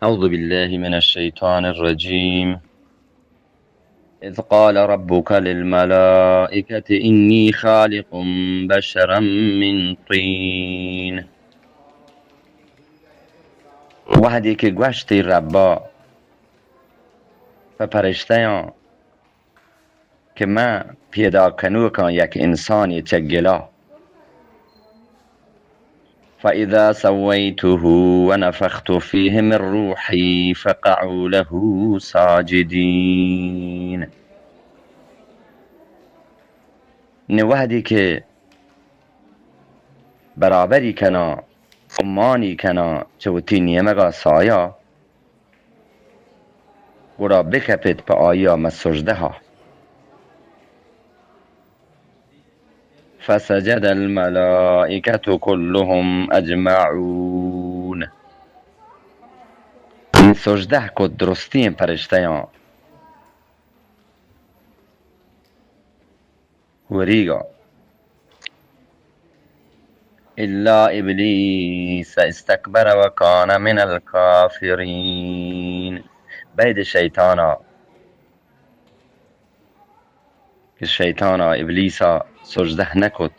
أعوذ بالله من الشيطان الرجيم. إذ قال ربك للملائكة إني خالق بشرا من طين. وهدی که گوشتی ربا په پرشتیان که من پیدا کنوکان یک انسانی چه گلا. فإذا سويته ونفخت فيه من روحي فقعوا له ساجدين. نی وهدی که برابری کنان و مانی کنان چه وتی نیمگا سایا، گڑا بکپیت په آییا مه سجدها. فسجد الملائكة كلهم أجمعون. سجده کت درستین پرشتیان وریگا. إلا إبليس استكبر وكان من الكافرين. بید شیطانا که شیطانا ابلیسا سجده نکت،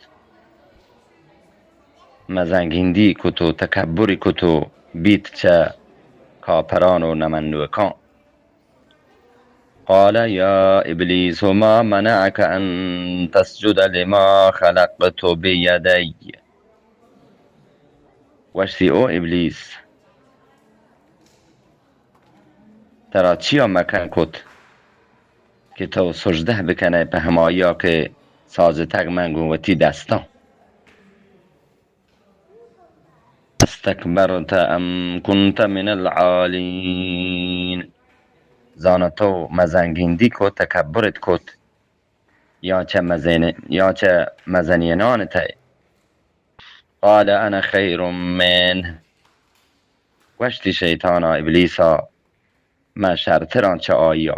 مزنگیندی کت و تکبری کت و بیت چه کافران و نمنوکان. قال يا إبليس ما منعك أن تسجد لما خلقت بيدي؟ گوشتی، او ابلیس، ترا چیا مکن کت که تو سجده بکنئے په همایا که سازتگ من گون وتی دستان؟ استكبرت أم كنت من العالين؟ زانا تو مزنگیندی کت، تکبرت کت، یا چه مزن-، یا چه مزنینان تئے؟ قال أنا خير منه. گوشتی شیطانا، ابلیسا، من شرتران چه آییا.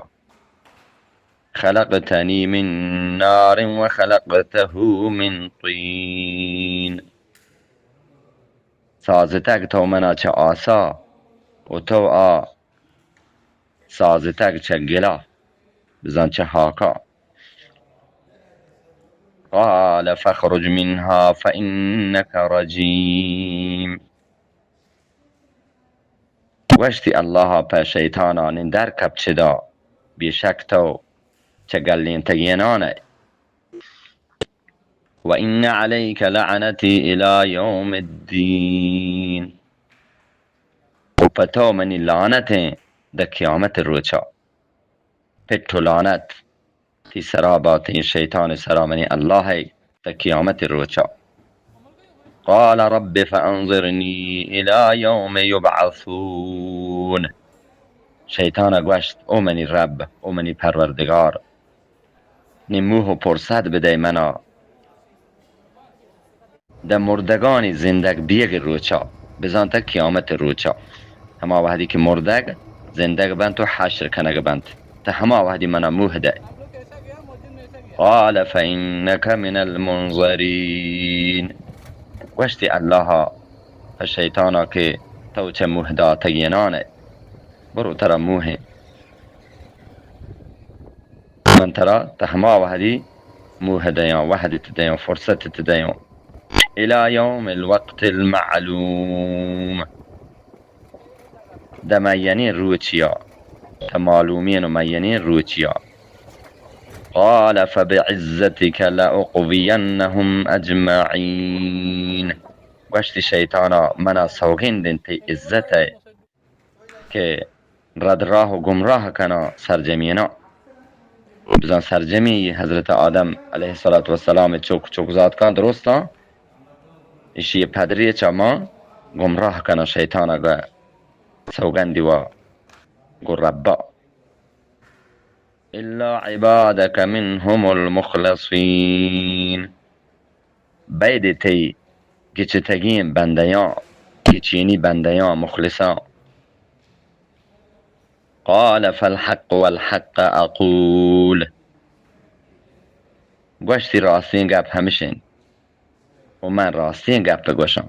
خلقتني من نار وخلقته من طين. سازتگ تو منا چه آسا و تو آ سازتگ چه گلا، بزان چه هاکا. قال فاخرج منها فإنك رجيم. گوشتی اللہا په شیطانا، نی در کپ چدا، بیشک تو چه گلینتگینان ئے. وإن عليك لعنتي إلى يوم الدين. و په تو منی لعنت ایں ده قیامت روچا. پٹ و لعنت تی سرا بات، ایں شیطان سرا منی اللہ ء، تا قیامت روچا. قال رب فانظرنی الی یوم یبعثون. شیطان گوشت، او منی رب، او منی پروردگار، نی موہ و پرسد بدئے منا. دہ مردگانی زندگ بیگ روچا، بزانتہ قیامت روچا، ہما وہدی کہ مردگ زندگ بنت و حشر کنگ بنت، تہ ہما وہدی منا موہ دئے. قال فإنك من المنظرين. گوشتی اللہ پہ شیطانا کہ تو چہ موہ داتگینان ئے، برو ترا موہ ایں. من ترا تہ ہما وہدی موہ دیاں، وہدی تہ دیاں، فرصت تہ دیاں. الی یوم الوقت المعلوم. دہ معینیں روچیا، تہ معلومین و معینیں روچیا. قال فبعزتك لأغوينهم أجمعين. گوشتی شیطانا، منا سوگند انت تئی عزت ء کہ رد راہ و گمراہ کناں سرجمیناں. بزاں سرجمی حضرت آدم علیہ الصلوۃ والسلام چک چک زاتکاں درستاں، اشی پدری چہ ما گمراہ کناں شیطان ء گہ سوگندی وا گو ربا. الا عبادك منهم المخلصين. بید تئی گچتگیں بندیاں، گچینی بندیاں، مخلصاں. قال فالحق والحق أقول. گوشتی راستیں گپ ہمشیں و من راستیں گپ گوشاں.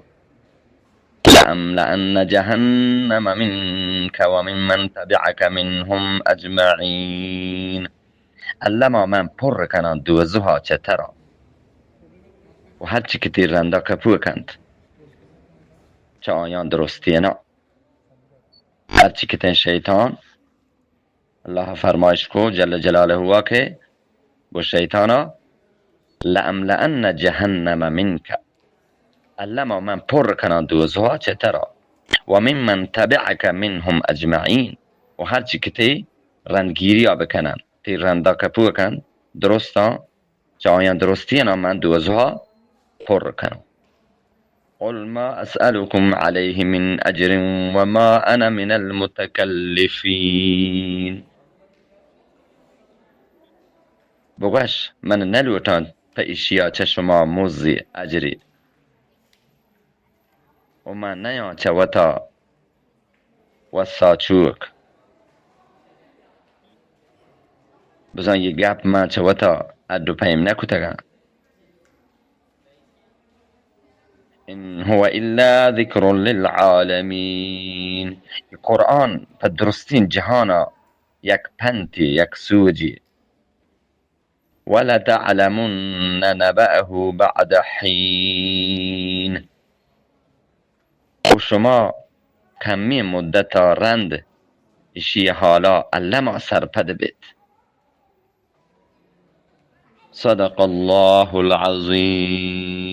لأملأن جهنم منك وممن تبعك منهم أجمعين. الما من پر کناں دوزہا چہ ترا و ہرچی کہ تئی رندا کپوک انت چہ آیاں درستیناں. ہرچی کہ تئی شیطان، اللہ فرمائش کو جل جلالہ ہوا کہ گو شیطانا، لأملأن جهنم منك، الما من پر کناں دوزہا چہ ترا، وممن تبعك منهم أجمعين، و ہرچی کہ تئی رندگیریا بکنن، تئی رندا کپوک انت درستاں، چہ آیاں درستیناں من دوزہا پر کناں. قل ما أسألكم عليه من أجر وما أنا من المتكلفين. بگوش، من نلوٹاں پہ ایشیا چہ شما مزے، اجرے، و من نیاں چہ وتا وساچوک. بزاں اے گپ من چہ وتا اڈ و پیم نکتگاں. إن هو إلا ذكر للعالمين. اے قرآن پہ درستیں جہانا یک پنتے، یک سوجے. ولتعلمن نبأه بعد حين. و شما کمیں مدتا رند اشی حالا الما سرپد بیت. صدق الله العظيم.